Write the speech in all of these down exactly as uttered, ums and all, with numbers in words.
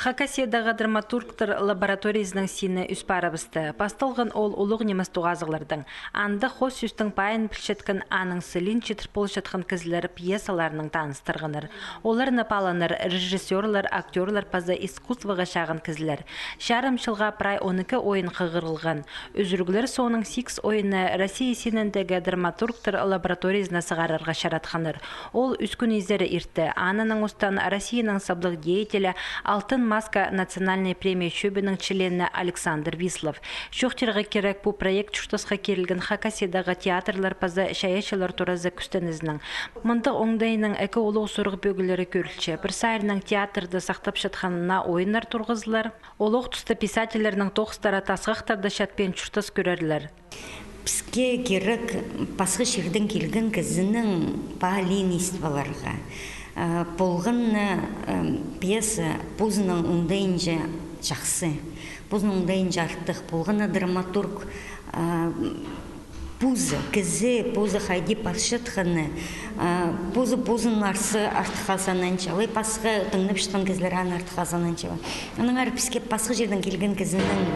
Хакасиядағы драматургтар лабораториязының сині ӧс парыбысты. Пасталған ол улуғ нимес тоғазығлардаң. Анда хоос сӧстің пайын пілчеткен, аның сылиин читір полчатхан кізілер пьесаларынаң таныстырғаннар. Оларны паалааннар режиссёрлар, актёрлар паза искусствоға чағын кізілер. Чарым чылға прай он ікі ойын хығырылған. Ӱзӱріглер соонаң сигіс ойынны Россия синіндегі драматургтар лабораториязына сығарарға чаратханнар. Ол ӱс кӱн изері иртті. Аннаң устан Россияның саблығ деятелі, «Алтын маска» национальнай премия чӧбінің члені Александр Вислов. Чоохтирға кирек, пу проект чуртасха кирілген Хакасиядағы театрлар паза чайаачылар туразы кӱстенізінең. Мындағ оңдайнаң ікі улуғ сурығ пӧгілері кӧрілче. Пір саринаң театрда сахтапчатхан наа ойыннар турғызылар. Олох туста писательлернің тоғыстары тасхахтарда чатпин чуртас кӧрерлер. Піске кирек пасха чирдең килген кізінің паалиин истіп аларға. Э, полған на, э, пьеса позының оңдайынҷа чахсы, позының оңдайынҷа артых, полған на драматург, э, позы, кізі позы хайди пасчатханы, э, позы позын арсы артыхха сананча, алай пасха тыңнапчатхан кізілер аны артыхха сананча. Аннаңар піске пасха чирдең килген кізінің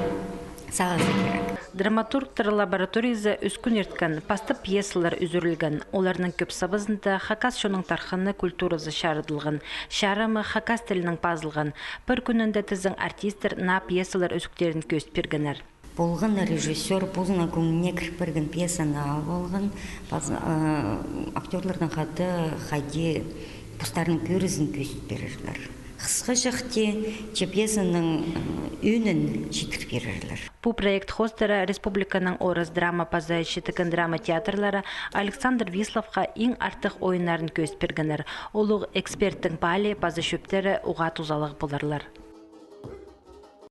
сағызы кирек. Драматургтар лабораториязы ӱс кӱн ирткен, пастап пьесалар ӱзӱрілген. Оларның кӧп сабазында хакас чонның тархыны, культуразы чарыдылған. Чарымы хакас тілінең пазылған. Пір кӱнінде тізең артисттер наа пьесалар ӱзӱктерін кӧзіт пиргеннер. Полған режиссёр позының кӧңніне кір пирген пьесаны алып алған, паз-, э, актёрларнаң хада хайди постарының кӧрізін кӧзіт пирерлер. Хысхаҷахти, че пьесаның, э, ӧӧнін читір пирерлер. Пу проект хоостыра республиканың «Орыс» драма паза «Читіген» драма театрлары Александр Висловха иң артых ойыннарын кӧзіт пиргеннер. Улуғ эксперттің паалии паза чӧптері уғаа тузалығ поларлар.